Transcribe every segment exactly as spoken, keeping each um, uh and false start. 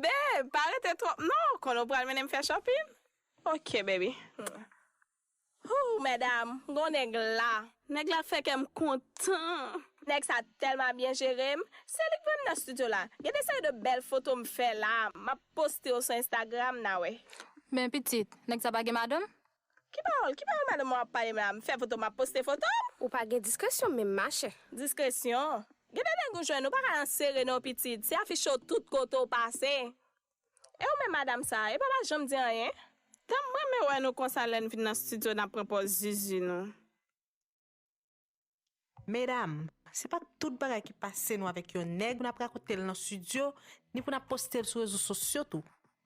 Babe, pa rete twòp non, konnen w pral mennen m fè shopping. Ok, baby. Hoo, medam, gon nèg la. Nèg la fè kè m kontan. Nèg sa tèlman byen jere m. Se li k voye m nan estidyo la. Gen de seri de bèl foto m fè la. M ap poste yo sou Instagram, n a wè. Men pitit, nèg sa pa gen madanm? Ki pawòl? Ki pawòl madanm w ap pale m la? M fè foto, m ap poste foto m? Ou pa gen diskresyon menm, machè. Diskresyon? Gen de nèg ou jwenn, ou pa ka ansere non, pitit. Se afiche w tout kote w pase. E ou menm madanm sa, epa w pa janm di anyen? Tan m renmen wè nou konsa lè n vin nan estidyo n ap pran pòz zizi nou. Medam, se pa tout bagay ki pase nou avèk yon nèg pou n ap rakonte l nan estidyo, ni pou n ap poste l sou rezo sosyo tou.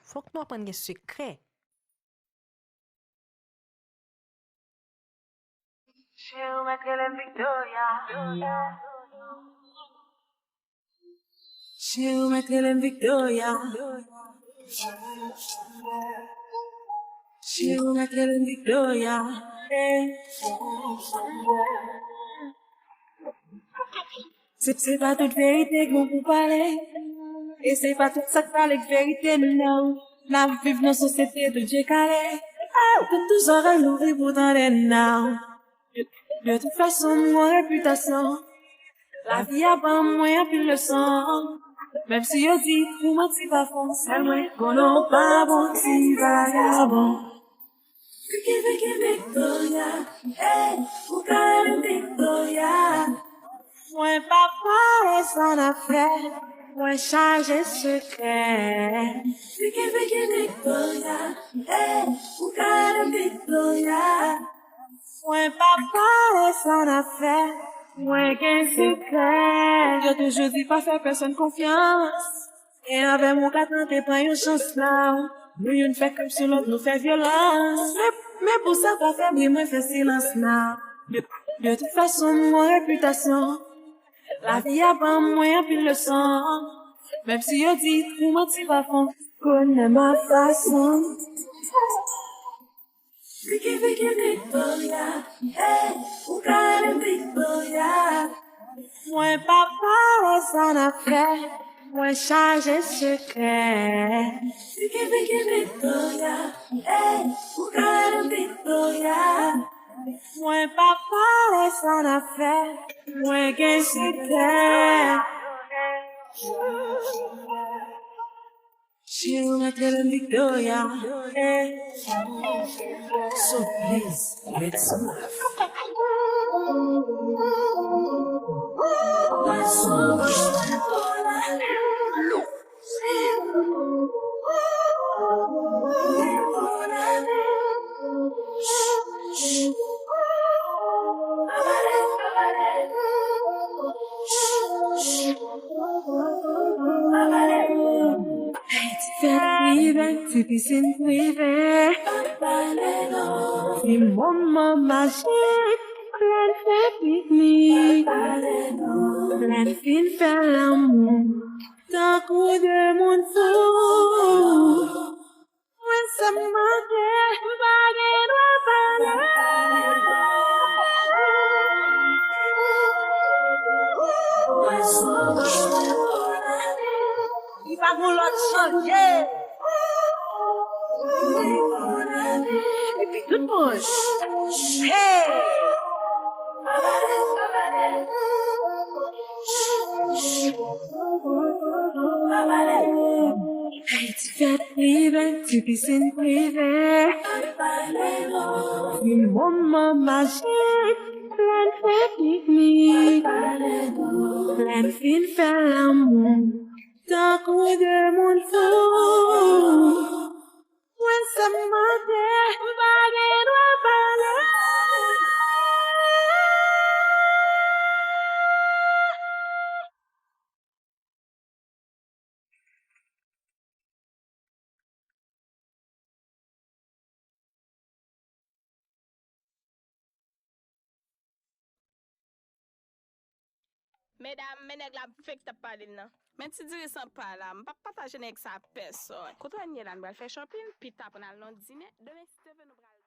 Fòk nou aprann gen sekrè. Cheri ou mèt rele m Victoria. Cheri ou mèt rele m Victoria. Cheri ou mèt rele m Victoria. Eh. Se, se pa tout verite k bon pou pale. E se pa tout sa k pale k verite non. N ap viv nan sosyete tout je kale. Tout, tout zòrèy louvri pou tande non. De, de tout fason m gon repitasyon. Lavi a ban mwen anpil leson. Menm si yo di tou manti pa fon, sèl mwen konnen w pa bon ti vagabon. Viki viki Victoria, ey, ou ka rele m Victoria. Mwen pa pare sa n ap fè, mwen chaje sekrè. Viki viki Victoria, ey, ou ka rele m Victoria. Mwen pa pare sa n ap fè, mwen gen sekrè. Yo toujou di pa fè pèsonn konfyans. E avè m ou ka tante pran yon chans la. Nou youn fè krim sou lòt, nou fè vyolans. Men, men pou sa pa fè bri, mwen fè silans la. De, de tout fason, m gon repitasyon. Lavi a ban mwen anpil leson. Menm si yo di tou manti pa fon, konnen m a fason. Viki viki Victoria, ey, ou ka rele m Victoria. Mwen pa pare sa n ap fè, mwen chaje sekrè. Viki viki Victoria, ey, ou ka rele m Victoria. Mwen pa pare sa n ap fè, mwen gen sekrè. Cheri ou mèt rele m Victoria. Eh. So please, let's move. Ayiti fèt rive, ti pisin prive. Ti moman majik, lè n fè piknik. Lè n fin fè lanmou, tankou de moun fou. Mwen sa m mande, m pa gen dwa pale. Li pa gon lòt chanje. Epi tout moun, hey! Ayiti fèt rive, ti pisin prive. Yon moman majik, lè n fè piknik. Lè n fin fè lanmou, tankou de moun fou. Mwen sa m mande, m pa gen dwa pale. Medam, men nèg la m fenk t ap pale l nan. Men ti diri san pa la, m p ap pataje nèg sa ak pèsonn. Kote w ye la, n pral fè shopping, pita pou n al nan dine. Demen, si Dye vle, nou pral